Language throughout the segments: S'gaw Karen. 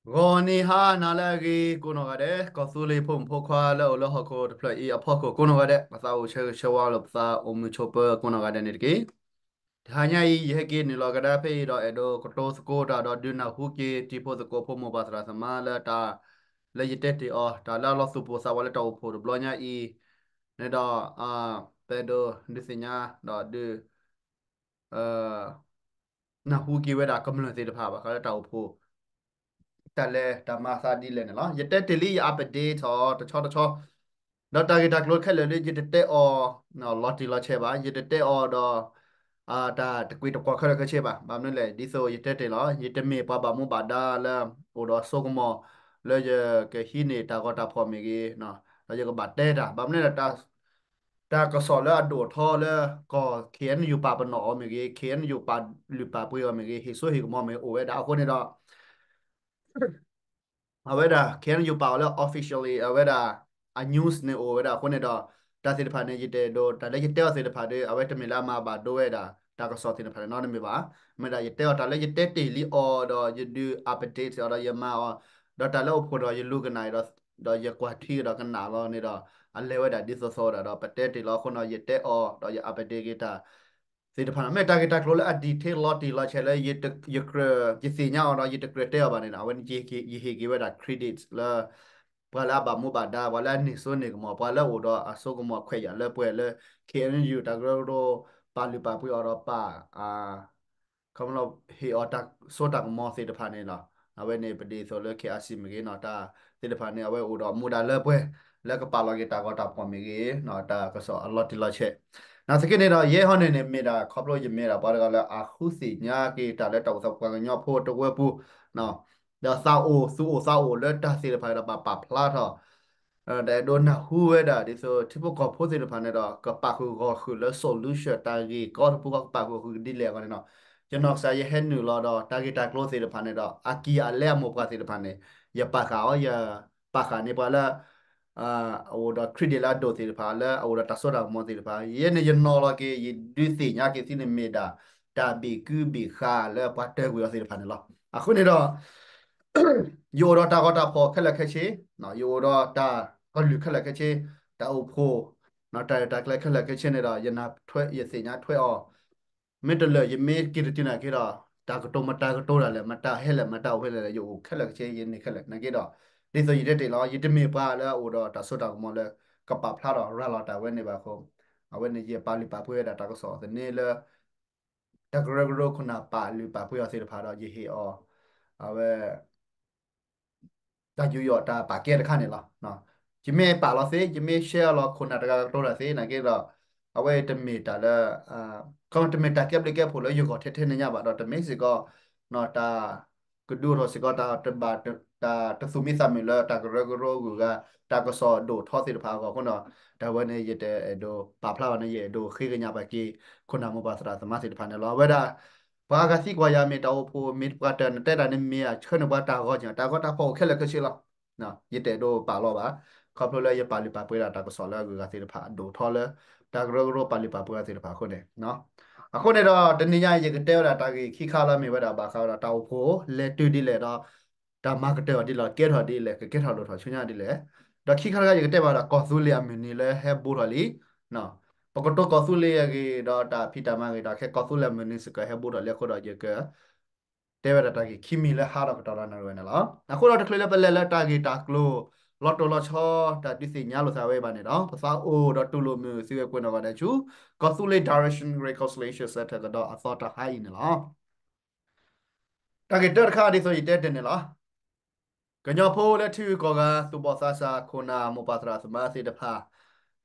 ဂီၤနံၤဟါနၤလၢအဂ့ၤကိးနီၢ်ဂၤဒဲး, ကီၢ်သူလ့ၤဖိမုၣ်ဖိခွါလၢအအိၣ်လၢဟီၣ်ခိၣ်တဖျၢၣ်အံၤအဖီခိၣ်ကိးနီၢ်ဂၤဒဲး, ပသးအိၣ်ဆၢဂ့ၤဆၢဝါလိာ်ပသးအိၣ်မုာ်ဆိးပၢၤကိးနီၢ်ဂၤဒဲးန့ၣ်တက့ၢ်. တဟါညါအံၤ ယဟဲက့ၤနုာ်လီၤကဒါဖဲအံၤဒီး အဲၣ်ဒိးကတိၤသကိးတၢ်ဒီးဒုးနၢ်ဟူက့ၤတံၤဖိသကိးဖိမိၢ်ပၢ်သရၣ်သမါလၢတၢ် လၢယတဲတ့ၢ်အီၤ တၢ်လၢအလီၤသူၣ်ပိၢ်သးဝးလၢတၢ်အိၣ်ဖှိၣ်တဘျီညါအံၤန့ၣ်ဒီး ပအဲၣ်ဒိးဒုးသ့ၣ်ညါဒီးဒုး နၢ်ဟူက့ၤဝဲဒၣ်ကမျၢၢ်သ့ၣ်တဖၣ်ဘၣ်ဃးလၢတၢ်အိၣ်ဖှိၣ် တၢ်လဲၤတၢ်မၤသးဒ်လဲၣ်န့ၣ်လီၤ. ယတဲတ့ၢ်လံယ update အီၤတဆီတဆီ, ဒီးတၢ်ဂ့ၢ်တၢ်ကျိၤခဲလၢာ်လၢယတတဲအီၤ လီၤတံၢ်လီၤဆဲးဘၣ်, ယတတဲအီၤဒီး တၢ်တကွံာ်တကွီၢ်ခဲလၢာ်ခဲဆ့ဘၣ်. ဘၣ်မနုၤလဲၣ် ဒ်သိးယတဲတ့ၢ်လီၤ, ယတမ့ၢ်ပှၤဘၣ်မူဘၣ်ဒါလၢ အိၣ်ဒီးစိကမီၤ လၢယကဟံးန့ၢ်တၢ်ဂီၤတၢ်ဖီၣ်မ့ၢ်ဂ့ၤ, ဒီးယကဘၣ်တဲတၢ် ဘၣ်မနုၤလဲၣ် တၢ်ကစီၣ်လၢအဒိၣ်ထီလၢကီၢ် K N U ပာ်ပနီၣ်အီၤမ့ၢ်ဂ့ၤ, K N U ပာ်လုၢ်ပာ်ပှ့ၤအီၤမ့ၢ်ဂ့ၤ, ဟ့ၣ်စိဟ့ၣ်ကမီၤမ့ၢ်ဂ့ၤ အိၣ်ဝဲဒၣ်အဃိန့ၣ်ဒီး အဝဲဒၣ် K N U ပာ်အီၤလၢ officially အဝဲဒၣ် အ news န့ၣ်အိၣ်ဝဲဒၣ်အဃိန့ၣ်ဒီး တၢ်သ့ၣ်တဖၣ်န့ၣ် ယတအဲၣ်ဒိး တၢ်လၢယတဲအီၤသ့ၣ်တဖၣ်ဒီး အဝဲတမ့ၢ်လၢအမၤဘၣ်ဒိဝဲဒၣ် တၢ်ကစီၣ်သ့ၣ်တဖၣ်န့ၣ်နီတမံၤဘၣ်. မ့ၢ်ဒၣ်ယတဲအီၤတၢ်လၢယတဲတ့ၢ်လံအီၤဒီး ယဒုး update အီၤဒီးယမၤအီၤ, ဒီးတၢ်လၢအိၣ်ဖှိၣ်ဒီးယလူၤကနၣ်အီၤဒီး ယကွၢ်ထွံဒီးကနၣ်လီၤန့ၣ်ဒီး အလဲၤဝဲဒၣ်ဒ်သိးသိးဝဲဒၣ်ဒီး ပတဲတ့ၢ်လီၤအဃိန့ၣ် ယတဲအီၤဒီးယ update က့ၤတၢ် သ့ၣ်တဖၣ်န့ၣ် မ့ၢ်တၢ်ဂ့ၢ်တၢ်ကျိၤလၢအ detail လီၤတံၢ်လီၤဆဲးလၢ ယကြၢး ယသ့ၣ်ညါအီၤဒီး ယတကြၢးတဲအီၤဘၣ်န့ၣ်ဒီး အဝဲန့ၣ် ယဟ့ၣ်က့ၤဝဲဒၣ် credit လၢ ပှၤလၢအဘၣ်မူဘၣ်ဒါ ပှၤလၢအန့ၢ်စိန့ၢ်ကမီၤ ပှၤလၢအအိၣ်ဒီးအစိကမီၤခွဲးယာ်လၢပှဲၤလၢ K N U တၢ်ကရၢကရိ ပာ်လုၢ်ပာ်ပှ့ၤအီၤဒီး ပာ် ခီဖျိဟ့ၣ်အီၤတၢ်စိတၢ်ကမီၤသ့ၣ်တဖၣ်န့ၣ်လီၤ. အဝဲန့ၣ် ပဒ်သိးလၢ K R C မ့ၢ်ဂ့ၤနီၤ တၢ်သ့ၣ်တဖၣ်န့ၣ် အဝဲအိၣ်ဒီးမူဒါလၢပှဲၤ လၢကပာ်လီၤက့ၤတၢ်ဂီၤတၢ်ဖီၣ်မ့ၢ်ဂ့ၤ တၢ်ကစီၣ်အလီၤတံၢ်လီၤဆဲး နာ်သက့န့ၣ်ဒီး ယဲဟီန့ၣ်န့ၣ် မ့ၢ်ဒၣ်ခီဖျိယမ့ၢ်ဒၣ်ပှၤတဂၤလၢအဃုသ့ၣ်ညါက့ၤတၢ်လၢတၢ်အိၣ်သးပှၤကညီဖိတဝၢပူၤ ဒီးသးအိၣ်သူၣ်အိၣ်သးအိၣ်လၢတၢ်သ့ၣ်တဖၣ်ဒီးဘၣ်ပာ်ဖျါထီၣ် ဒီးအဲၣ်ဒိးနၢ်ဟူဝဲဒၣ် ဒ်သိးထံဖိကီၢ်ဖိသ့ၣ်တဖၣ်န့ၣ်ဒီး ကပာ်ဃုာ်ဂီၢ်ဃုာ်လၢ solution တၢ်ဂ့ၢ်ကီတပူၤဃီ ကပာ်ဃုာ်ဃုာ်ကဒ်လဲၣ်အဂီၢ်န့ၣ်ဒီး ယနီၢ်ကစၢ်ယဟဲနုာ်လီၤဒီး တၢ်ဂ့ၢ်တၢ်ကျိၤသ့ၣ်တဖၣ်န့ၣ်ဒီး အကံၢ်အလဲအမိၢ်ပှၢ်သ့ၣ်တဖၣ်န့ၣ် ယပာ်ဃာ်အီၤ ယပာ်ဃာ်န့ၢ်ပှၤလၢ အအိၣ်ဒီး credit လၢအဒိၣ်သ့ၣ်တဖၣ် လၢအအိၣ်ဒီးတၢ်စိတၢ်ကမီၤသ့ၣ်တဖၣ် ယဲန့ၣ်ယနီၤလီၤက့ၤ ယဒုးသ့ၣ်ညါက့ၤသုန့ၣ်မ့ၢ်ဒၣ် တၢ်ဘ့ၣ်ကုဘ့ၣ်ဃာ်လၢပှၤတၢၢ်ကွံာ်အီၤသ့ၣ်တဖၣ်န့ၣ်လီၤ. အဃိန့ၣ်ဒီး ယအိၣ်ဒီးတၢ်ဂီၤတၢ်ဖီၣ်ခဲလၢာ်ခဲဆ့, ယအိၣ်ဒီးတၢ်ကလုၢ်ခဲလၢာ်ခဲဆ့, တၢ်အိၣ်ဖှိၣ်, တၢ်ရဲၣ်တၢ်ကျဲၤခဲလၢာ်ခဲဆ့န့ၣ်ဒီး ယနၢ်ထွဲ ယသ့ၣ်ညါထွဲအီၤ မ့ၢ်တလၢာ် ယမ့ၢ်က့ၤတတုၤနာ်က့ဒီး တၢ်ကတိၤမတၤကတိၤတၢ်လဲၣ် မတၤဟဲလဲၣ် မတၤအိၣ်ဖဲလဲၣ် ယအိၣ်ခဲလၢာ်ခဲဆ့ ယန့ၢ်ခဲလၢာ်နာ်က့ဒီး ဒ်သိးယတဲတ့ၢ်လီၤ ယတမ့ၢ်ပှၤလၢအအိၣ်ဒီးတၢ်စိတၢ်ကမီၤလၢ ကပာ်ဖျါထီၣ်ရၤလီၤတၢ်ဝဲန့ၣ်ဘၣ်အဃိ အဝဲန့ၣ်ယပာ်လုၢ်ပာ်ပှ့ၤဝဲဒၣ်တၢ်ကစီၣ်သန့လၢ တၢ်ကရၢကရိခိၣ်နၢ်ပာ်လုၢ်ပာ်ပှ့ၤအီၤသ့ၣ်တဖၣ်ဒီး ယဟ့ၣ်အီၤ အဝဲ တၢ်ယူးယီၣ်တၢ်ပာ်ကဲတခါန့ၣ်လီၤ. ယမ့ၢ်ပာ်လီၤသ့ ယမ့ၢ် share လီၤခိၣ်နၢ်တဂၤကတိၤတၢ်သ့နာ်က့ဒီး အဝဲတမ့ၢ်တၢ်လၢ တမ့ၢ်တၢ်ကဲဘျုးကဲဖှိၣ်လၢယဂီၢ်ထဲထဲန့ၣ်ညါဘၣ်ဒီး တမ့ၢ်စ့ၢ်ကီး တၢ်ကဒုးအိၣ်ထီၣ်စ့ၢ်ကီးတၢ်တဘၣ် တၢ်တသူၣ်မံသးမုာ်လၢတၢ်ကရၢကရိဂုၤဂၤ တၢ်ကစီၣ်ဒိၣ်ထီသ့ၣ်တဖၣ်အဂီၢ်အဃိန့ၣ် တၢ်ဝဲန့ၣ် ယတအဲၣ်ဒိးပာ်ဖျါဘၣ်န့ၣ် ယအဲၣ်ဒိးဃ့ကညးဘၣ်က့ၤ ခိၣ်နၢ်မိၢ်ပၢ်သရၣ်သမါသ့ၣ်တဖၣ်န့ၣ်လီၤ. အဝဲဒၣ် ပှၤအဂၤသံကွၢ်ယၤမ့ၢ်တၢ်အိၣ်ဖှိၣ် မ့ၢ်ပှၤတၢၢ်နတဲတၢ်န့ၣ်မ့ၢ်အဆၢန့ၣ် ပှၤတၢ်ဂီၤက့ၤ တၢ်ဂီၤတၢ်ဖီၣ်အိၣ်ခဲလၢာ်ခဲဆ့လီၤ. ယတအဲၣ်ဒိးပာ်လီၤဘၣ် ခီဖျိလၢယပာ်လုၢ်ပာ်ပှ့ၤဒၣ်တၢ်ကစီၣ်လၢအဂုၤအဂၤသ့ၣ်တဖၣ်အဒိၣ်ထီလၢ တၢ်ကရၢကရိပာ်လုၢ်ပာ်ပှ့ၤအီၤသ့ၣ်တဖၣ်အဃိန့ၣ် အဃိန့ၣ်ဒီး တနံၤညါအံၤ ယကတဲဝဲဒၣ်တၢ်ဂ့ၢ်ခံခါလၢမ့ၢ်ဝဲဒၣ်ဘၣ်ဃးဝဲဒၣ်တၢ်အိၣ်ဖှိၣ် လဲၤတုၤဒ်လဲၣ်ဒီး တၢ်မၤကတၢၢ်အီၤဒ်လဲၣ် ကဲထီၣ်ဒ်လဲၣ် ကကဲထီၣ်လိၣ်ထီၣ်ဆူညါဒ်လဲၣ်. ဒီးခံခါတခါ ယကတဲဘၣ်ဒီးကီၢ်သူလ့ၤအမုၢ်နံၤလၢဟဲဘူးထီၣ်လံ ပကတိၤကီၢ်သူလ့ၤအဂ့ၢ်ဒီးတၢ်ဖံးတၢ်မၤဂ့ၢ်ဒီး ခဲကီၢ်သူလ့ၤအမုၢ်နံၤစ့ၢ်ကီးဟဲဘူးထီၣ်လံအဃိဒီး ယက တဲဝဲဒၣ်တၢ်ဂ့ၢ်ခံမံၤလၢဟါဒီးကတီၢ်ဒီးနၣ်ရံၣ်ဝဲန့ၣ်လီၤ. အဃိဒီးတချုးလၢပလဲၤလၢတၢ်ဂ့ၢ်တၢ်ကျိၤ လီၤတိၢ်လီၤဆီ တၢ်ဒုးသ့ၣ်ညါလိာ်သးဝဲဘၣ်န့ၣ်ဒီး ပသးအိၣ်ဒီးတူၢ်လိာ်မုာ်သုဝဲကိးနီၢ်ဂၤဒဲးဆူ ကီၢ်သူလ့ၤ Direction Reconciliation Centre ကဒီးအသီတဟါအံၤန့ၣ်လီၤ. တၢ်ဂ့ၢ်တၢတခါဒ်သိးယတဲတ့ၢ်န့ၣ်လီၤ. ကညီဖိလၢထံဂုၤကီၢ်ဂၤ သူၣ်ဘီၣ်သးစၢ် ခိၣ်နၢ်မိၢ်ပၢ်သရၣ်သမါသ့ၣ်တဖၣ်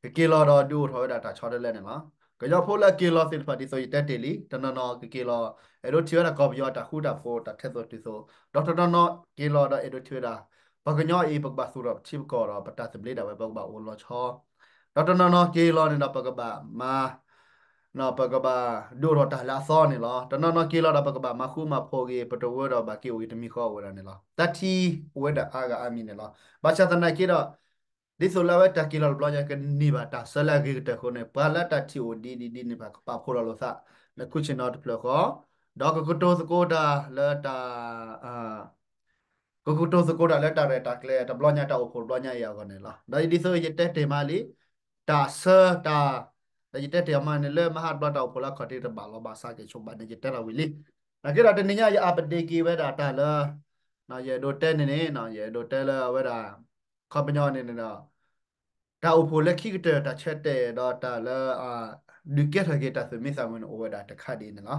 ကက့ၤလီၤဒီးဒုးအိၣ်ထီၣ်ဝဲဒၣ်တၢ်ဆီတလဲန့ၣ်လီၤ. ကညီဖိလၢအက့ၤလီၤသ့ၣ်တဖၣ်ဒ်သိးယတဲတ့ၢ်လံ တနီၤနီၤကက့ၤလီၤ အဲၣ်ဒိးထံၣ်ဝဲဒၣ်ကီၢ်ပယီၤအတၢ်ဃူတၢ်ဖိး တၢ်ထဲသိးတုၤသိး ဒီးတနီၤနီၤက့ၤလီၤဒီးအဲၣ်ဒိးထံၣ်ဝဲဒၣ် ပှၤကညီအံၤ ပကဘၣ်သူၣ်ထီၣ်ပထံပကီၢ်ဒီး ပတၢ်သဘျ့ဒၣ်ဝဲ ပကဘၣ်အိၣ်လီၤဆီ ဒီးတနီၤနီၤက့ၤလီၤန့ၣ်ဒီး ပကဘၣ်မၤ ပကဘၣ်ဒုးအိၣ်ထီၣ်တၢ်လၢအသီန့ၣ်လီၤ. တနီၤနီၤက့ၤလီၤဒီး ပကဘၣ်မၤဃူမၤဖိးဂ့ၤ ပတဝၢဒီးဘၣ်က့ၤအိၣ်ဂ့ၤတမံၤဃီအိၣ်ဝဲဒၣ်န့ၣ်လီၤ. တၢ်ထံၣ်အိၣ်ဝဲဒၣ်အါဂၤအါမံၤန့ၣ်လီၤ. ဘၣ်ဆၣ်သနာ်က့ဒီး ဒ်သိးလၢအဝဲတၢ်က့ၤလီၤတဘျီညါ ကန့ၢ်ဘၣ်တၢ်ဆၢလၢအဂ့ၤကတၢၢ်အဃိန့ၣ် ပှၤလၢတၢ်ထံၣ်အိၣ်ဒ်ဒ်ဒ်န့ၣ် ပှၤကပာ်ဖှိၣ်ထီၣ်လိာ်သး လၢခူၣ်ဆ့ၣ်နီၤတဖျၢၣ်ဃီ ဒီးကကတိၤသကိးတၢ်လၢတၢ် ကကတိၤသကိးတၢ်လၢတၢ်ရဲၣ်တၢ်ကျဲၤတဘျီညါ တၢ်အိၣ်ဖှိၣ်တဘျီညါအံၤအဂီၢ်န့ၣ်လီၤ. ဒီးဒ်သိးယတဲတ့ၢ်မးလံ, တၢ်ဆၢတၢ်, ဒီးယတဲတ့ၢ်အီၤမးန့ၣ် လၢမဟါတဘျီတၢ်အိၣ်ဖှိၣ်လၢအခီၣ်ထံးတဘၣ်လီၤဘၣ်စးက့ၤဆိးဘၣ်န့ၣ် ယတဲလီၤဝံၤလံ. နာ်က့ဒီးတနံၤညါယအပဒ့က့ၤဝဲဒၣ်တၢ်လၢ ယအဲၣ်ဒိးတဲန့ၣ်န့ၣ် ယအဲၣ်ဒိးတဲလၢအဝဲဒၣ် ခီပညီန့ၣ်ဒီး တၢ်အိၣ်ဖှိၣ်လၢခံကတၢၢ် တၢ်ဆၢတဲာ်ဒီးတၢ်လၢ ဒုးကဲထီၣ်က့ၤတၢ်သူၣ်မံသးမုာ်န့ၣ် အိၣ်ဝဲဒၣ်တခါဒ်အံၤန့ၣ်လီၤ.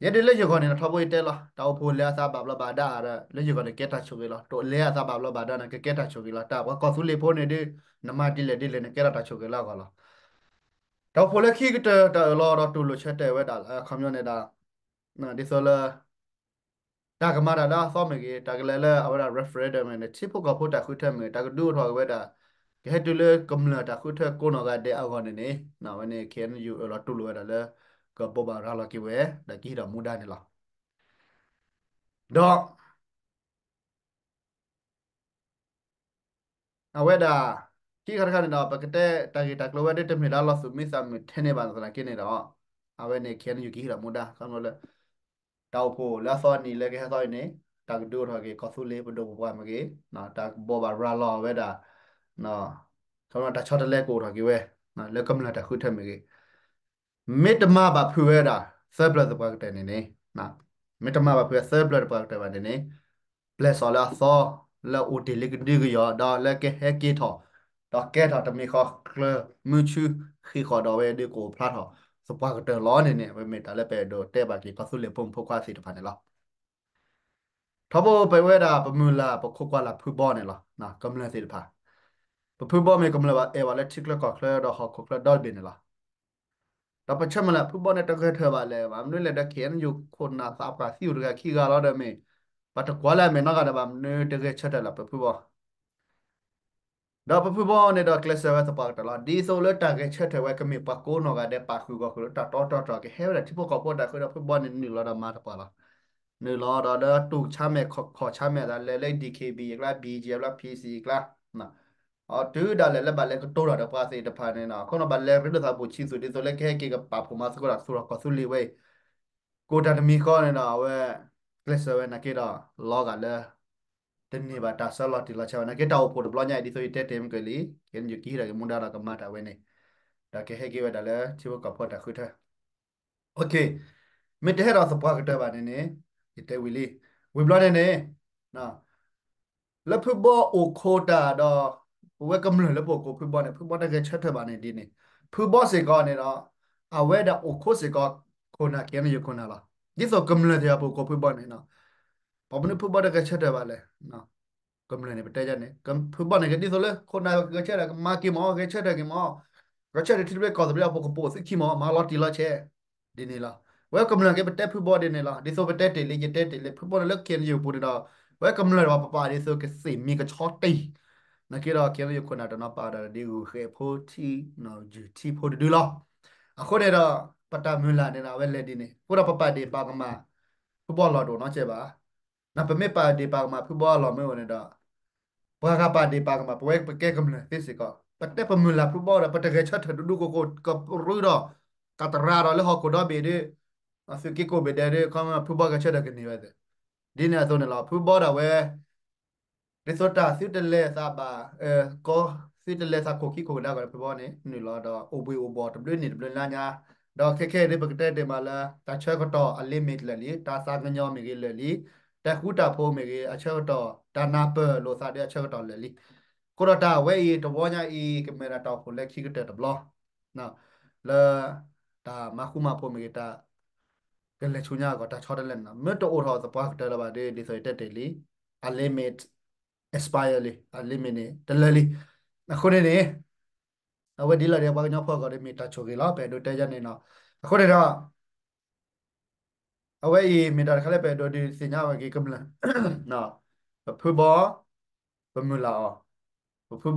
ယဲဒၣ်လၢယဂီၢ်န့ၣ်ဒီး ထီဘိယတဲလီၤ တၢ်အိၣ်ဖှိၣ်လဲၤအသးဘၣ်ဘျီးဘၣ်ဒါဒီး လၢယဂီၢ်န့ၣ် ကဲတၢ်ဆိၣ်ဂ့ၤလီၤ. တအိၣ်လဲၤအသးဘၣ်ဘျီးဘၣ်ဒါန့ၣ် ကကဲတၢ်ဆိၣ်ဂ့ၤလီၤ. တၢ်ပှၤကီၢ်သူလ့ၤဖိန့ၣ်ဒီး နမၤဒ်လဲၣ်ဒ်လဲၣ်န့ၣ် ကဲထီၣ်တၢ်ဆိၣ်ဂ့ၤလၢအဂီၢ်လီၤ. တၢ်အိၣ်ဖှိၣ်လၢခံကတၢၢ် တၢ်အၢၣ်လီၤဒီးတူၢ်လိာ်ဆၢတဲာ်ဝဲဒၣ်လၢ အခီပညီန့ၣ်ဒီး ဒ်သိးလၢ တၢ်ကမၤတၢ်လၢအသီမ့ၢ်ဂ့ၤ, တၢ်ကလဲၤလၢအဝဲဒၣ် referendum မ့ၢ်ဂ့ၤ, ထံဖိကီၢ်ဖိတၢ်ဃုထၢမ့ၢ်ဂ့ၤ, တၢ်ကဒုးအိၣ်ထီၣ်က့ၤဝဲဒၣ် ကဟဲတုၤလၢကမျၢၢ်တၢ်ဃုထၢကိးနီၢ်ဂၤဒဲးအဂီၢ်န့ၣ်န့ၣ် အဝဲန့ၣ် ခ့ၣ်အဲၣ်ယူၣ် အၢၣ်လီၤတူၢ်လိာ်ဝဲဒၣ်လၢ ကဘိးဘၣ်ရၤလီၤက့ၤဝဲ ဒီးကဟံးထီၣ်မူဒါန့ၣ်လီၤ. ဒီး အဝဲဒၣ် ခံခါတခါန့ၣ်ဒီး ပကတဲတၢ်ဂ့ၢ်တၢ်ကျိၤဝဲဒၣ် တမ့ၢ်ဒၣ်လီၤသူၣ်မံသးမုာ်ထဲန့ၣ်ဘၣ်သနာ်က့န့ၣ်ဒီး အဝဲန့ၣ် ခ့ၣ်အဲၣ်ယူၣ် ကဟံးထီၣ်မူဒါ ခီဖျိလၢ တၢ်အိၣ်ဖှိၣ်လၢအသီအနံၤလၢကဟဲသီအံၤန့ၣ် တၢ်ကဒုးအိၣ်ထီၣ်က့ၤ ကီၢ်သူလ့ၤပဒိၣ်ပပှၢ်မ့ၢ်ဂ့ၤ, တၢ်ကဘိးဘၣ်ရၤလီၤဝဲဒၣ် ခီဖျိတၢ်ဆီတလဲကအိၣ်ထီၣ်က့ၤဝဲ လၢကမျၢၢ်တၢ်ဃုထၢမ့ၢ်ဂ့ၤ, မ့ၢ်တမၤဘၣ်ဖုးဝဲဒၣ် သၢပျၢၤသပှၢ်ကတၢၢ်န့ၣ်န့ၣ်, မ့ၢ်တမၤဘၣ်ဖုးဝဲသၢပျၢၤသပှၢ်ကတၢၢ်ဘၣ်န့ၣ်န့ၣ်, ပျဲၢ်စီၣ်လၢအသီ လၢအိၣ်တ့ၢ်လံကဒုကယီၤ ဒီးလၢကဟဲက့ၤထီၣ် ဒီးကဲထီၣ်တမံၤဃီကျၢၤမုဆူဃံးဃီၣ်ဒီးဝဲဒၣ်ကအိၣ်ဖျါထီၣ် သပှၢ်ကတၢၢ်လီၤန့ၣ်န့ၣ် အဝဲမ့ၢ်တၢ်လၢပအဲၣ်ဒိးတဲဘၣ်က့ၤ ကီၢ်သူလ့ၤဖိမုၣ်ဖိခွါသ့ၣ်တဖၣ်န့ၣ်လီၤ. ထီဘိပဝဲဒၣ်ပမုၢ်လၢ်ပခိးကွၢ်လၢ်ဖုဘီန့ၣ်လီၤ. ကမျၢၢ်သ့ၣ်တဖၣ်, ပဖုဘီမ့ၢ်ကမျၢၢ်ဘၣ်အဲၣ်ဘၣ်လၢထံချၢကီၢ်ချၢဒီးဟီၣ်ခိၣ်ချၢဒီဘ့ၣ်န့ၣ်လီၤ. ဒီးပဆၢမုၢ်လၢ်ဖုဘီန့ၣ်တဂဲၤဆၢထၢၣ်ဘၣ်လဲၣ်, ဘၣ်မနုၤလဲၣ်ဒီး ခ့ၣ်အဲၣ်ယူၣ် ခိၣ်နၢ်သးပှၢ်သံအိၣ်တဂၤခံဂၤလီၤဒီးမ့ၢ် ပတကွၢ်လၢအမဲာ်နီတဂၤဒီး ဘၣ်မနုၤတဂဲၤဆၢထၢၣ်လၢပဖုဘီ ဒီးပဖုဘီန့ၣ်ဒီးကျဲးစၢးဝဲသပှၢ်ကတၢၢ်လီၤ. ဒ်သိးလၢတၢ်ဂဲၤဆၢထၢၣ်ဝဲကမ့ၢ်ပှၤကိးနီၢ်ဂၤဒဲး ပာ်ဃုာ်ဂီၢ်ဃုာ်လၢတၢ်တီတီတီ ကဟဲဝဲဒၣ်ထံဖိကီၢ်ဖိတၢ်ဃုထၢဒီး ဖုဘီန့ၣ်နုာ်လီၤဒီးမၤသပှၢ်လီၤ. နုာ်လီၤဒီးလၢတူၢ်ဆါမဲာ်ခီၣ်ဆါမဲာ်သးလဲၤလၢ DKB အကျါ BGF လၢ PC အကျါ အတုၤဒၣ်လဲာ်လၢဘၣ်လဲၤကတိၤထီၣ်ဒီးပှၤသ့ၣ်တဖၣ်န့ၣ်ဒီး အခိၣ်နူာ်ဘၣ်လဲၤရ့လိာ်သးဘူးဆံးသူၣ် ဒ်သိးလၢကဟဲက့ၤကပာ်ဖှိၣ်မၤသကိးတၢ်သူၣ်ထီၣ်ကီၢ်သူလ့ၤဝဲအံၤ ကိးတၢ်တမံၤဃီန့ၣ်ဒီး အဝဲ ကျဲးစၢးဝဲနာ်က့ဒီး လီၤဂာ်လၢ တန့ၢ်ဘၣ်တၢ်ဆၢလီၤတံၢ်လီၤဆဲးဘၣ် နာ်က့တၢ်အိၣ်ဖှိၣ်တဘျီညါအံၤ ဒ်သိးယတဲတ့ၢ်မ့ၢ်ကလံ, က့ၤယူၣ်ကဟံးထီၣ်က့ၤမူဒါဒီးကမၤတၢ်ဝဲန့ၣ် ဒီးကဟဲက့ၤဝဲဒၣ်လၢထံဖိကီၢ်ဖိတၢ်ဃုထၢ မ့ၢ်တဟဲဒီးသပှၢ်ကတၢၢ်ဘၣ်န့ၣ်န့ၣ် ယတဲဝံၤလံ, ဝံၤဘျီန့ၣ်န့ၣ် လၢဖုဘီအိၣ်ခိးတၢ်ဒီး ပဝဲကမျၢၢ်လၢပအိၣ်ခိးဖုဘီန့ၣ် ဖုဘီတဂဲၤဆၢထၢၣ်ဘၣ်န့ၣ်ဒ်န့ၣ်, ဖုဘီစ့ၢ်ကီးန့ၣ်ဒီး အဝဲဒၣ်အိၣ်ခိးစ့ၢ်ကီး ခိၣ်နၢ် ခ့ၣ်အဲၣ်ယူၣ် ခိၣ်နၢ်လီၤ. ဒ်သိးကမျၢၢ်သ့ၣ်တဖၣ်ပအိၣ်ခိးဖုဘီန့ၣ် ဘၣ်မနုၤဖုဘီတဂဲၤဆၢထၢၣ်ဘၣ်လဲၣ်. ကမျၢၢ်န့ၣ် ပတဲဒ်န့ၣ် ဖုဘီန့ၣ်ကဒ်သိးလၢ ခိၣ်နၢ်ဂဲၤဆၢထၢၣ် ကမၤက့ၤမး ဂဲၤဆၢထၢၣ်က့ၤမး, ဂဲၤဆၢထၢၣ်ထံတဘ့ၣ်ကီၢ်သဘ့ၣ်အပူၤ ကပိာ်သုခံမး မၤလီၤတံၢ်လီၤဆဲး ဒ်န့ၣ်လီၤ. ဝဲကမျၢၢ်က့ၤ ပတဲဖုဘီဒ်န့ၣ်လီၤ. ဒ်သိးပတဲတ့ၢ်လံ ယတဲတ့ၢ်လံ ဖုဘီန့ၣ်လၢ ခ့ၣ်အဲၣ်ယူၣ် ပူၤန့ၣ်ဒီး ဝဲကမျၢၢ်ဒီးပပာ်ဒ်သိးကသ့ၣ်မံၤကဆီတံၢ် နာ်က့ဒီး ခ့ၣ်အဲၣ်ယူၣ် ခိၣ်နၢ်တနီၤပာ်ဒီး ဒ်ဂုာ်ဃဲၤဖိထံ ယုၢ်ထံဖိတဒုလီၤ. အဃိန့ၣ်ဒီး ပတၢ်မုၢ်လၢ်န့ၣ်ဒီး အဝဲလဲၤဒ်န့ၣ် အဃိဒီးပပာ်ဒ့ၣ်ပာ်ကမၣ် ဖုဘီလီၢ်တအိၣ်နီတစဲးဘၣ်. ပမ့ၢ်ပာ်ဒ့ၣ်ပာ်ကမၣ်ဖုဘီအလီၢ်မ့ၢ်အိၣ်န့ၣ်ဒီး ပှၤဂၤပာ်ဒ့ၣ်ပာ်ကမၣ် ပဝဲပကဲကမျၢၢ်သ့စ့ၢ်ကီး ပတဲပမုၢ်လၢ်ဖုဘီဒီး ပတဂဲၤဆၢထၢၣ်ဒူဒူကိၢ်ကိၢ် ကရူၢ်ဒီး ကတရၤဒီးလၢဟီၣ်ခိၣ်ဒီဘ့ၣ်ဒီး သုးက့ကိးဘ့ၣ်ဒဲးဒီး ခီဖုဘီဂဲၤဆၢထၢၣ်ကန့ၢ်ဝဲသ့ၣ် ဒ်န့ၣ်အသိးန့ၣ်လီၤ. ဖုဘီဒၣ်ဝဲ ဒ်သိးတၢ်သုတလဲၤသးဘၣ် ကီ သုတလဲၤသးခိၣ်ခံခိၣ်ကဒါကီၢ်ဒီး ဖုဘီန့ၣ် နုာ်လီၤဒီးအိၣ်ဘှံးအိၣ်ဘှီၣ်တဘျုးနံၣ်တဘျုးလါညါ ဒီးခဲခဲအံၤဒ်ပကတဲတ့ၢ်မးလၢ တၢ်ဆၢကတီၢ်အလံမ့ၢ်တလၢာ်လံ တၢ်သးကညီၤမ့ၢ်ဂ့ၤလၢာ်လံ တၢ်ဃူတၢ်ဖိးမ့ၢ်ဂ့ၤ အဆၢကတီၢ် တၢ်နၢ်ပၢၢ်လိာ်သးဒီးအဆၢကတီၢ်လၢာ်လံ. အဃိဒီးတၢ်ဝဲအံၤတဝီညါအံၤ ကမ့ၢ်ဒၣ်တၢ်အိၣ်ဖှိၣ်လၢခံကတၢၢ်တဘျီ လၢ တၢ်မၤဃူမၤဖိးမ့ၢ်ဂ့ၤ တၢ် ကလဲၤဆူညါအဂီၢ် တၢ်ဆီတလဲန့ၣ်လီၤ. မ့ၢ်တအိၣ်ထီၣ်သပှၢ်ကတၢၢ်လၢၤဘၣ်ဒီး ဒ်သိးယတဲတ့ၢ်လံ အလံမ့ၢ် expire လံ အလံမ့ၢ်န့ၣ် တလၢာ်လံ. အဃိန့ၣ်န့ၣ် အဝဲဒ်လဲၣ်ဒီး ပှၤကညီဖိအဂီၢ်ဒီး မ့ၢ်တၢ်ဆိၣ်ဂ့ၤလီၤ ပအဲၣ်ဒိးတဲယါန့ၣ်လီၤ. အဃိန့ၣ်ဒီး အဝဲအံၤမ့ၢ်တၢ်တခါလၢပအဲၣ်ဒိးဒုးသ့ၣ်ညါဝဲက့ၤကမျၢၢ် ပဖုဘီ ပမုၢ်လၢ်အီၤ, ပဖုဘီ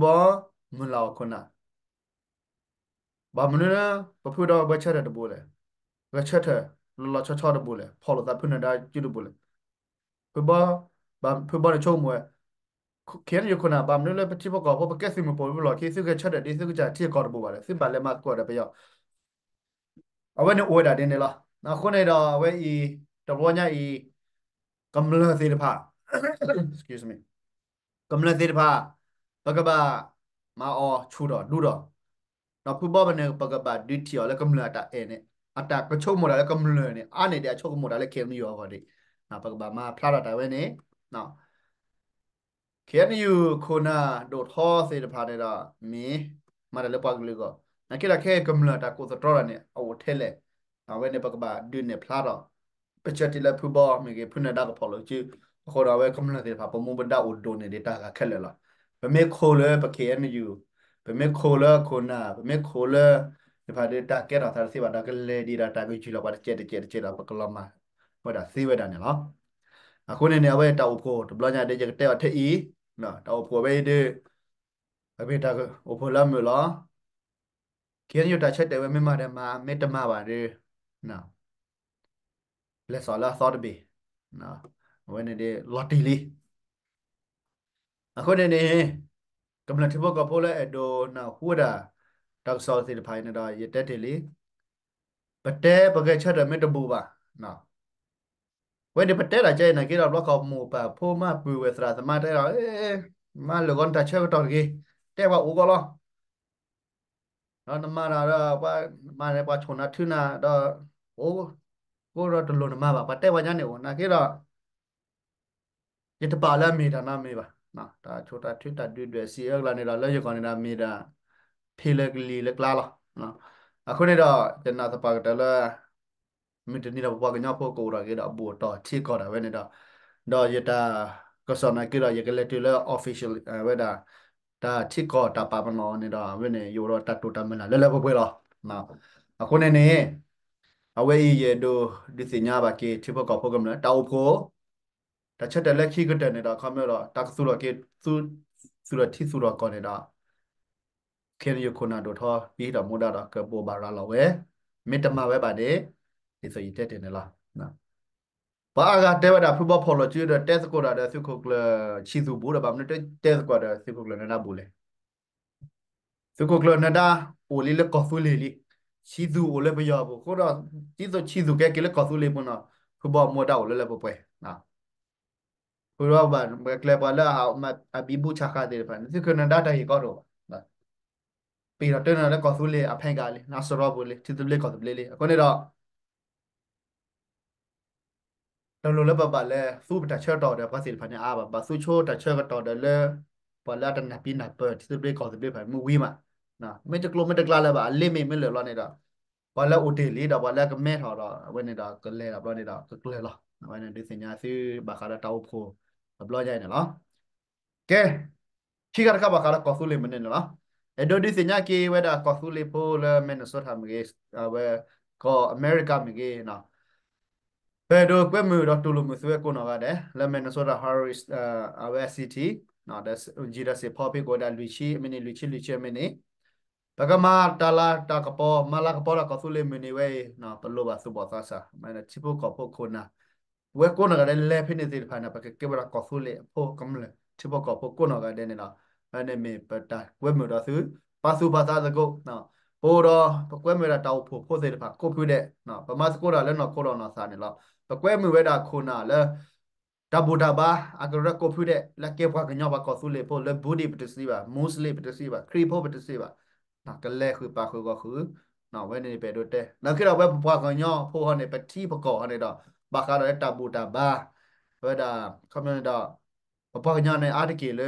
မုၢ်လၢ်အီၤခိၣ်နၢ် ဘၣ်မနုၤလၢ ပဖုဒီးဝဲဆၢထၢၣ်တဘူးလဲၣ်, ဂဲၤဆၢထၢၣ် လီၤလီၤဆီဆီတဘူးလဲၣ်, ဖီၣ်လိာ်သးဖုနၢၤဒါကုတဘူးလဲၣ်. ဖုဘီ ဘၣ်ဖုဘီန့ၣ်ဆိကမိၣ်ဝဲ ခ့ၣ်အဲၣ်ယူၣ်ခိၣ်နၢ် ဘၣ်မနုၤလၢပထံဖိကီၢ်ဖိ ပကဲသုးမုၢ်ပိာ်မုၣ်လီၢ်ခံ သုဂဲၤဆၢထၢၣ်ဒ်သုကစၢ်ထံကီၢ်တဘူးဘၣ်လဲၣ်, သုဘၣ်လဲၤမၤသကိးဒီးပယီၤ အဝဲန့ၣ်အိၣ်ဝဲဒၣ်ဒ်န့ၣ်လီၤ. အဃိန့ၣ်ဒီးအဝဲအံၤ တဘျီညါအံၤ ကမျၢၢ်သ့ၣ်တဖၣ် ကမျၢၢ်သ့ၣ်တဖၣ် ပကဘၣ်မၤအီၤဆူၣ်ထီၣ်ဒူထီၣ်, ဒီးဖုဘီဘၣ်န့ၣ် ပကဘၣ်ဒုးထံၣ်အီၤလၢကမျၢၢ်အတၢ်အဲၣ်န့ၣ် အတၢ်ကဆိကမိၣ်တၢ်လၢကမျၢၢ်န့ၣ် အါန့ၢ်ဒံးအဆိကမိၣ်တၢ်လၢ ခ့ၣ်အဲၣ်ယူၣ် အဂီၢ်ဒံး, ပကဘၣ်မၤဖျါထီၣ်တၢ်ဝဲန့ၣ် ခ့ၣ်အဲၣ်ယူၣ် ခိၣ်နၢ်ဒိၣ်ထီသ့ၣ်တဖၣ်န့ၣ်ဒီး မ့ၢ်မၤတၢ်လၢပှၤကလုာ်အဂီၢ်, နာ်က့ဒီးခဲအံၤကမျၢၢ်တၢ်ကိးသတြီတၢ်န့ၣ် အအိၣ်ထဲလဲၣ်, အဝဲန့ၣ်ပကဘၣ်ဒုးနဲၣ်ဖျါထီၣ်, ပဆၢထံၣ်လၢဖုဘီမ့ၢ်ဂ့ၤ ဖုနၢၤဒါကဖီၣ်လိာ်စု, အဃိဒီးအဝဲကမျၢၢ်သ့ၣ်တဖၣ် ပမူပဒါအိၣ်ဒိၣ်န့ၢ်ဒံးတၢ်ဂၤခဲလၢာ်လီၤ. ပမ့ၢ်ခိၣ်လၢပ ခ့ၣ်အဲၣ်ယူၣ်, ပမ့ၢ်ခိၣ်လၢခိၣ်နၢ်, ပမ့ၢ်ခိၣ်လၢ သ့ၣ်တဖၣ်ဒီး တၢ်ကဲထီၣ်သးတသ့ဘၣ်ဒီး ကလဲၤဒံးဒီးတၢ်ကယုၢ်လီၤပှၤတကဲးတကဲးတကဲးဒီး ပကလီၤမၢ်ဝဲဒၣ်သ့ဝဲဒၣ်န့ၣ်လီၤ. အဃိန့ၣ်န့ၣ် အဝဲတၢ်အိၣ်ဖှိၣ်တဘျီညါဒီး ယကတဲအီၤထဲအံၤ, တၢ်အိၣ်ဖှိၣ်ဝဲအံၤဒီး အမ့ၢ်တၢ်အိၣ်ဖှိၣ်လၢအမုာ်လီၤ. ခ့ၣ်အဲၣ်ယူၣ် တၢ်ဆၢတဲာ်ဝဲ မ့ၢ်မၤဒီးမၤ, မ့ၢ်တမၤဘၣ်ဒီး လဲၤစိာ်လၢအသီတဘ့ၣ်, အဝဲန့ၣ်ဒီးလီၤတံၢ်လံ. အဃိန့ၣ်န့ၣ် ကမျၢၢ်ထံဖိကီၢ်ဖိလၢအဲၣ်ဒိးနၢ်ဟူဝဲဒၣ် တၢ်ကစီၣ်သ့ၣ်တဖၣ်အံၤန့ၣ်ဒီး ယတဲတ့ၢ်လံ. ပတဲပဂဲၤဆၢထၢၣ်မ့ၢ်တဘူးဘၣ်, ဝဲန့ၣ်ပတဲတၢ်ကဲအံၤနာ်က့ဒီး ဘျီခီမိၢ်ပၢ်ဖိမါပုၢ်ဝဲၢ်သရၣ်သမါတဲဒီး မၤလၢာ်ဂီၤနတၢ်ဆၢကတီၢ်တဂ့ၤ, တဲပှၤအိၣ်ကီးလီၤ. ဒီးနမၤတၢ်ဒီး ပှၤမၤန့ၣ် ပှၤဆိၣ်နၤထုနၤဒီး အိၣ်ကိးဒီးတလိၣ်နမၤဘၣ်, ပှၤတဲပှၤညါန့ၣ်အိၣ်နာ်က့ဒီး ယတပာ်လၢအမ့ၢ်တၢ်နီတမံၤဘၣ်. တၢ်ဆိၣ်တၢ်ထုတၢ်ဒုၣ်ဒွဲၣ်စံးအၢကလါန့ၣ်ဒီး လၢယဂီၢ်န့ၣ်ဒီးမ့ၢ်ဒၣ် ဖ့လၢကလံၤလၢကျါလီၤ. အဃိန့ၣ်ဒီး ယနာ်သပှၢ်ကတၢၢ်လၢ မုၢ်တနံၤဒီးပပှၤကညီဖိကအိၣ်ထီၣ်က့ၤဒီးအဘူၣ်အတီၢ်ထံကီၢ်ဒၣ်ဝဲန့ၣ်ဒီး ဒီးယတၢ်ကစီၣ်နာ်က့ဒီး ယကလဲၤတုၤလၢ official ဝဲဒၣ် တၢ်ထံကီၢ်တၢ်ပာ်ပနီၣ်န့ၣ်ဒီး အဝဲန့ၣ် ယအိၣ်ဒီးတၢ်တိာ်တၢ်မုၢ်လၢ်လၢလၢပှဲၤပှဲၤလီၤ. အဃိန့ၣ်န့ၣ် အဝဲအံၤယအဲၣ်ဒိးဒုးသ့ၣ်ညါဘၣ်က့ၤ ထံဖိကီၢ်ဖိကမျၢၢ် တၢ်အိၣ်ဖှိၣ် တၢ်ဆၢတဲာ်လၢခံကတၢၢ်န့ၣ်ဒီး ခီမ့ၢ်ဒီး တၢ်ကသူၣ်ထီၣ်က့ၤ သူၣ်ထီၣ်ထံသူၣ်ထီၣ်ကီၢ်န့ၣ်ဒီး ခ့ၣ်အဲၣ်ယူၣ် ခိၣ်နၢ်ဒိၣ်ထီ ပဟံးထီၣ်မူဒါဒီး ကဘိးဘၣ်ရၤလီၤဝဲ, မ့ၢ်တမၤဝဲဘၣ်န့ၣ် ဒ်သိးယတဲတ့ၢ်န့ၣ်လီၤ. ပှၤအါဂၤတဲဝဲဒၣ် ဖုဘီဖီၣ်လိာ်စုဒီး တဲသကိးတၢ်ဒီးသုးခိၣ်ကျၢၢ်ဆံးသူၣ်ဘူးဒီး ဘၣ်မနုၤတဲသကိးဒီးသုးခိၣ်ကျၢၢ်နၢၤဒါဘူးလဲၣ်. သုးခိၣ်ကျၢၢ်နၢၤဒါ အိၣ်လံလၢကီၢ်သူလ့ၤလံ, ဆံးသူၣ်အိၣ်လၢပယီၤပူၤ, အဃိဒီး ဒ်သိးဆံးသူၣ်ကဟဲက့ၤလၢကီၢ်သူလ့ၤပူၤန့ၣ် ဖုဘီမူဒါအိၣ်လၢလၢပှဲၤပှဲၤ ဖုဘီဘၣ်ကျဲပှၤလၢအဘံဘူဆးဃာ်သ့ၣ်တဖၣ်န့ၣ် သုးခိၣ်နၢၤဒါတၢ်ဂ့ၢ်ကီတအိၣ်ဘၣ်. ပ့ၤထီၣ်တၢ်န့ၣ်လၢကီၢ်သူလ့ၤအဖဲကၤလံ, နစရီပူၤလံ, ထံသဘျ့ကီၢ်သဘျ့လံ. အဃိန့ၣ်ဒီး တလိၣ်လၢပဘၣ်လဲၤသူပတၢ်ဆၢကတီၢ်ဒီးပှၤသ့ၣ်တဖၣ်န့ၣ်အါဘၣ်. ဘၣ်သူဆိတၢ်ဆၢကတီၢ်ဒီးလၢ ပှၤလၢအတနၢ်ပံနၢ်ပၢၢ် ထံသဘျ့ကီၢ်သဘျ့တဖၣ်မ့ၢ်ဝံၤမး, မ့ၢ်တကျိၤမ့ၢ်တကျါလၢၤဘၣ် အလ့မ့ၢ်မ့ၢ်လၢာ်လီၤန့ၣ်ဒီး ပှၤလၢအအိၣ်တ့ၢ်လံဒီးပှၤလၢအကမဲထီၣ်ဒီး အဝဲန့ၣ်ဒီးကလဲၤဒီးဘျီန့ၣ်ဒီးကကျၢၤလီၤ. အဝဲန့ၣ်ဒုးသ့ၣ်ညါသုဘၣ်ဃးဒီးတၢ်အိၣ်ဖှိၣ်တဘျီညါအံၤန့ၣ်လီၤ. ကဲ, ခံခါတခါဘၣ်ဃးဒီးကီၢ်သူလ့ၤမနုၤန့ၣ်လီၤ. အဲၣ်ဒိးဒုးသ့ၣ်ညါက့ၤဝဲဒၣ်ကီၢ်သူလ့ၤဖိလၢ Minnesota မ့ၢ်ဂ့ၤ, အဝဲကီၢ်အမဲရကၤမ့ၢ်ဂ့ၤ, ပအဲၣ်ဒိးကွဲမုာ်ဒီးတူၢ်လိာ်မုာ်သုဝဲကိးနီၢ်ဂၤဒဲး လၢ Minnesota Harris အဝဲ city ဒီး G ဒီး Saint Paul ဖဲကိးဝဲဒၣ်လွံၢ်ဆံအမ့ၢ်န့ၣ် လွံၢ်ဆံ လွံၢ်ဆံအမ့ၢ်န့ၣ် ပကမၤတၢ်လၤတၢ်ကပီၤ မၤလၤကပီၤဒီးကီၢ်သူလ့ၤမုၢ်နံၤဝဲအံၤ ပလိၣ်ဘၣ်သူၣ်ဘီၣ်သးစၢ် ထံဖိကီၢ်ဖိခိၣ်နၢ် ပဝဲကိးနီၢ်ဂၤဒဲးလဲၤဖဲန့ၣ်သ့ၣ်တဖၣ်န့ၣ် ပကကဲဝဲဒၣ်ကီၢ်သူလ့ၤအဖိကမျၢၢ် ထံဖိကီၢ်ဖိကိးနီၢ်ဂၤဒဲးန့ၣ်လီၤ. အဝဲန့ၣ်မ့ၢ်ပတၢ်ကွဲမုာ်ဒီးသု ပာ်သူၣ်ပာ်သးသကိး, ပအိၣ်ဒီး ပကွဲမုာ်ဒၣ်တၢ်အိၣ်ဖှိၣ်ဖိသ့ၣ်တဖၣ်ကိးဖုဒဲး, ပမၤသကိးတၢ်လၢနီၢ်ခိဒီးနီၢ်သးန့ၣ်လီၤ. ပကွဲမုာ်ဝဲဒၣ်ခိၣ်နၢ်လၢ တၢ်ဘူၣ်တၢ်ဘါ အကရၢကိးဖုဒဲး လၢကဲပှၤကညီပှၤကီၢ်သူလ့ၤဖိ လၢ Buddhist ပတစံးဘၣ်, Muslim ပတစံးဘၣ်, ခရံာ်ဖိပတစံးဘၣ်, ကလဲၤဃုာ်ပာ်ဃုာ်ဂီၢ်ဃုာ်, ဝဲန့ၣ်ပအဲၣ်ဒိးတဲ နာ်က့ဒီး ပဝဲပပှၤကညီဖိဟီန့ၣ် ပထံပကီၢ်ဟီန့ၣ်ဒီး ဘၣ်ဃးဒီးလၢတၢ်ဘူၣ်တၢ်ဘါ ဝဲဒၣ် ခီမ့ၢ်န့ၣ်ဒီး ပပှၤကညီန့ၣ် အါတက့ၢ်လၢ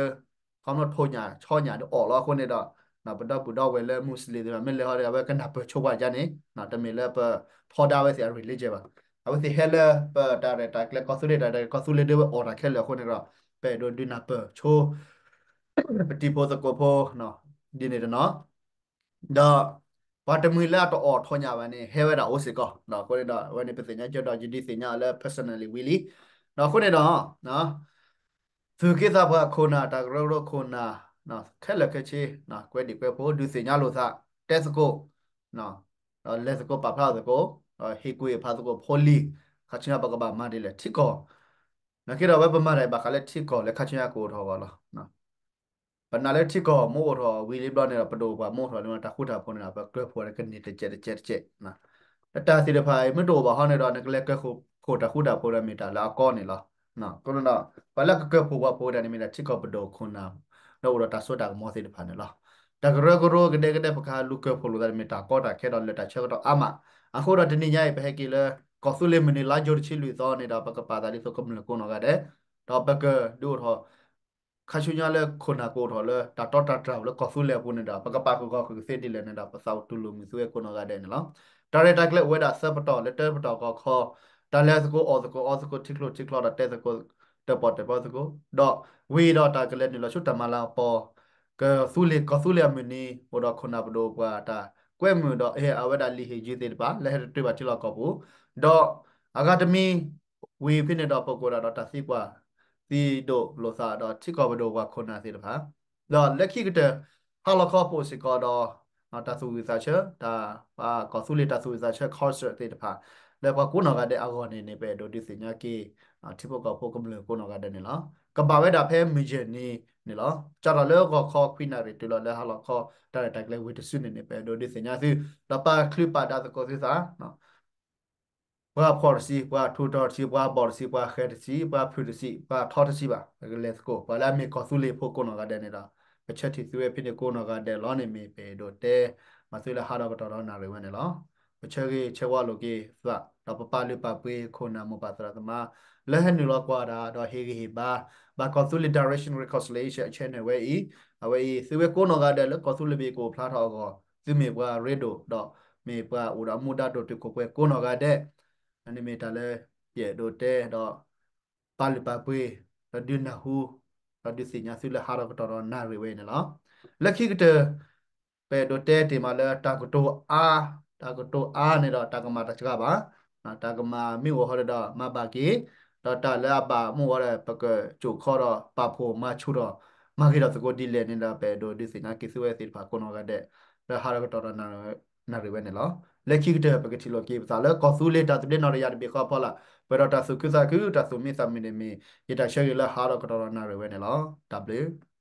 ခီဖျိထိၣ်ညၣ်ဆီညၣ်ဒီးအီၣ်လီၤ. အဃိန့ၣ်ဒီး ပဒီပုၢ်ဒီဝဲၢ်လၢ Muslim သ့ၣ်တဖၣ် မ့ၢ်လဲၤဟီဒီး အဝဲကနၢ်ပၢၢ်ဆိပှၤယါန့ၣ် တမ့ၢ်လၢပထီဒါဝဲသ့ၣ်အ religion ဘၣ်. အဝဲသ့ၣ်ဟဲလၢပတၢ်ရဲၣ်တၢ်ကျဲၤ ကီၢ်သူလ့ၤတၢ်ရဲၣ် ကီၢ်သူလ့ၤဒၣ်ဝဲအီၣ်တၢ်ခဲလၢာ်အဃိန့ၣ်ဒီး ပအဲၣ်ဒိးဒုးနၢ်ပၢၢ်ဆိ ပတံၤဖိသကိးဖိ ဒ်န့ၣ်တနီၤ ဒီး ပှၤတမှံၤလၢအတအီၣ်ထိၣ်ညၣ်ဘၣ်န့ၣ် ဟဲဝဲဒၣ်အိၣ်စ့ၢ်ကီး. အဃိန့ၣ်ဒီး အဝဲန့ၣ်ပသ့ၣ်ညါကၠိဒီး ယဒုးသ့ၣ်ညါအီၤလၢ personally ဝံၤလံ. ဒီးအဃိန့ၣ်ဒီး သုးက့သးပှၢ်ခိၣ်နၢ် တၢ်ကရၢကရိခိၣ်နၢ် ခဲလၢာ်ခဲဆ့ ကွဲးဒံၣ်ကွဲးဖိ ဒုးသ့ၣ်ညါလိာ်သး တဲသကိး ဒီးလဲၤသကိးပာ်ဖျါအီၤသကိး ဒီးဟ့ၣ်ကူၣ်ဟ့ၣ်ဖးသကိးဖိလံၤ ခါဆူညါပကဘၣ်မၤဒ်လဲၣ်ထံကီၢ် နာ်က့ဒီးအဝဲပမၤတၢ်အံၤဘၣ်ဃးလၢထံကီၢ်လၢခါဆူညါကအိၣ်ထီၣ်အဂီၢ်လီၤ. ပနာ်လၢထံကီၢ်မ့ၢ်အိၣ်ထီၣ်ဝံၤလံဘျီန့ၣ်ဒီး ပဒိၣ်ပှၤမ့ၢ်အိၣ်ထီၣ်လံ တၢ်ဃူတၢ်ဖိးန့ၣ်ဒီး ပကျၢၤဖိးဒီးကန့ၢ်တကဲးတကဲးတကဲး လၢတၢ်သ့ၣ်တဖၣ်အံၤ မ့ၢ်တအိၣ်ဘၣ်ဟီန့ၣ်ဒီး နကလဲၤကျၢၤခိၣ်တၢ်ဃူတၢ်ဖိးဒီးမ့ၢ်တၢ်လၢအကီန့ၣ်လီၤ. အဃိဒီး ပှၤလၢကကၢၢ်ဖှိၣ်ပှၤဖိဝဲဒၣ်န့ၣ်မ့ၢ်ဒၣ်ထံကီၢ်ပဒိၣ်ခိၣ်နၢ် ဒီးအိၣ်ဒီးတၢ်စိတၢ်ကမီၤသ့ၣ်တဖၣ်န့ၣ်လီၤ. တၢ်ကရၢကရိကဒဲကဒဲ ပကဟးလူၤကၢၢ်ဖှိၣ်လိာ်သးန့ၣ်မ့ၢ်တၢ်ကီတၢ်ခဲဒီးလၢတၢ်ဆၢကတီၢ်အါမး. အဃိဒီးတနံၤညါအံၤ ပဟဲက့ၤလၢ ကီၢ်သူလ့ၤမုၢ်နံၤလါယူၤတဆံလွံၢ်သီန့ၣ်ဒီး ပကပာ်သးဒ်သိးကမျၢၢ်ကိးနီၢ်ဂၤဒဲး, ဒီးပကဒုးအိၣ်ထီၣ် ခါဆူညါလၢခိၣ်နၢ်ကအိၣ်ထီၣ်လၢတၢ်တီတၢ်တြၢ်အိၣ်လၢကီၢ်သူလ့ၤအပူၤန့ၣ်ဒီး ပကပာ်ကဂီၤဃုာ်ကသ့ဒ်လဲၣ်န့ၣ်ဒီး ပသးအိၣ်တူၢ်လိာ်မုာ်သုဝဲကိးနီၢ်ဂၤဒဲးန့ၣ်လီၤ. တၢ်ရဲၣ်တၢ်ကျဲၤအိၣ်ဝဲဒၣ်သၢပတီၢ်လၢတၢပတီၢ်ဂီၤခီ, တၢ်လဲၤသကိးအီၣ်သကိးအီသကိး ထံကျိထံကျီဒီးတဲသကိး တၢၣ်ပီၣ်တၢၣ်ပီသကိး, ဒီးဝံၤဒီးတၢ်ကလဲၤနုာ်လီၤဆူတၢ်မၤလၤကပီၤ ကီၢ်သူလ့ၤ ကီၢ်သူလ့ၤအမုၢ်နံၤ အိၣ်ဒီးခိၣ်နၢ်ပဒိၣ်ပှၤတၢ်ကွဲမုာ်ဒီး ဟ့ၣ်အဝဲဒၣ်လံာ်ဟ့ၣ်ယုၢ်သ့ၣ်တဖၣ် လၢဟဲတတုၤဘၣ်ထံလီၢ်ကီၢ်ပူၤ, ဒီးအဂၤတမံၤ ဝံၤဖဲန့ၣ်ဒီး ပကအိၣ်ဒၣ်ဒီးတၢ်သံကွၢ် သံဒိၣ်လိာ်သးဒီးထံကီၢ်ပဒိၣ်ပှၤခိၣ်နၢ်သ့ၣ်တဖၣ်, ဒီးလၢခံကတၢၢ် ဟါလီၤခီပအိၣ်စ့ၢ်ကီးဒီး တၢ်သူၣ်ဝံၣ်သးဆၢ တၢ်ပှၤကီၢ်သူလ့ၤတၢ်သူၣ်ဝံၣ်သးဆၢ concert သ့ၣ်တဖၣ် လၢပှၤကိးနီၢ်ဂၤဒဲးအဂီၢ်န့ၣ်န့ၣ် ပအဲၣ်ဒိးဒုးသ့ၣ်ညါက့ၤ ထံဖိကီၢ်ဖိကမျၢၢ်ကိးနီၢ်ဂၤဒဲးန့ၣ်လီၤ. ကဘၣ်ဝဲဒၣ်ဖဲမုၢ်ယဲၢ်နံၤန့ၣ်လီၤ. စးထီၣ်လၢဂီၤခီခွံနၣ်ရံၣ်တုၤလီၤလၢဟါလီၤခီ တၢ်ရဲၣ်တၢ်ကျဲၤဝံၤတစုန့ၣ်န့ၣ် ပအဲၣ်ဒိးဒုးသ့ၣ်ညါသု ဒီးပာ်ချုးပာ်ဒၣ်သကိးသုသး ပှၤဖှီၣ်တဆံ, ပှၤထူးထီၣ်တဆံ, ပှၤဘီၣ်တဆံ, ပှၤဃဲၤတဆံ, ပှၤဖုၣ်တဆံ, ပှၤထီတဆံဘၣ်, ပကလဲၤသကိး ပှၤလၢအမ့ၢ်ကီၢ်သူလ့ၤဖိကိးနီၢ်ဂၤဒဲးန့ၣ်ဒီး ပဆၢထံၣ်သုဝဲဖဲန့ၣ်ကိးနီၢ်ဂၤဒဲးလီၤန့ၣ်မ့ၢ် ပအဲၣ်ဒိးတဲ မၤသုလၢဟါဒီးကတီၢ်ဒီးနၣ်ရံၣ်ဝဲန့ၣ်လီၤ. ပဆၢဂ့ၤဆၢဝါလိာ်က့ၤသး ဒီးပပာ်လုၢ်ပာ်ပှ့ၤခိၣ်နၢ်မိၢ်ပၢ်သရၣ်သမါ လၢဟဲနုာ်လီၤကွၢ်တၢ်ဒီးဟ့ၣ်ဂံၢ်ဟ့ၣ်ဘါ ဘၣ်ကီၢ်သူလ့ၤ Direction Reconciliation channel ဝဲအံၤ, အဝဲအံၤ သုဝဲကိးနီၢ်ဂၤဒဲးလၢကီၢ်သူလ့ၤဘ့ၣ်ကအိၣ်ဖျါထီၣ်အဂီၢ် သုမ့ၢ်ပှၤရ့ဒိၣ်ဒီး မ့ၢ်ပှၤအိၣ်ဒီးမူဒါဒိၣ်တုာ်ခိၣ်ပှဲၤကိးနီၢ်ဂၤဒဲး, အန့ၣ်မ့ၢ်တၢ်လၢ ပအဲၣ်ဒိးတဲဒီး ပာ်လုၢ်ပာ်ပှ့ၤ ဒီးဒုးနၢ်ဟူ ဒီးဒုးသ့ၣ်ညါသုလၢဟါဒီးကတီၢ်ဒီးနၣ်ရံၣ်ဝဲအံၤန့ၣ်လီၤ. လၢခံကတၢၢ် ပအဲၣ်ဒိးတဲတ့ၢ်မးလၢတၢ်ကတိၤအါ, တၢ်ကတိၤအါန့ၣ်ဒီးတၢ်ကမၣ်တစှၤဘၣ်, တၢ်ကမၣ်မ့ၢ်အိၣ်ဟီဒီးမၤဘၣ်က့ၤ, ဒီးတၢ်လၢအဘၣ်မ့ၢ်အိၣ်ဟီဒီး ပကစိာ်ခီဒီးပာ်ဖှိၣ်မၤဆူၣ်ဒီး မၤဂ့ၤထီၣ်သကိးဒ်လဲၣ်န့ၣ်ဒီး ပအဲၣ်ဒိးဒုးသ့ၣ်ညါက့ၤသုဝဲသ့ၣ်တဖၣ်ကိးနီၢ်ဂၤဒဲး လၢဟါဒီးကတီၢ်ဒီးနၣ်ရံၣ်ဝဲန့ၣ်လီၤ. လၢခံကတၢၢ် ပကထံၣ်လိာ်က့ၤပသးလၢကီၢ်သူလ့ၤတၢ်သဘျ့နီၣ်တယၢ်တဘ့ၣ်ဃီအဖီလာ် ပှဲၤဒီးတၢ်သူၣ်ခုသးခု တၢ်သူၣ်မံသးမုာ်န့ၣ်မ့ၢ် ယတၢ်ဆၢဂ့ၤလၢဟါဒီးကတီၢ်ဒီးနၣ်ရံၣ်ဝဲန့ၣ်လီၤ. တၢ်ဘျုး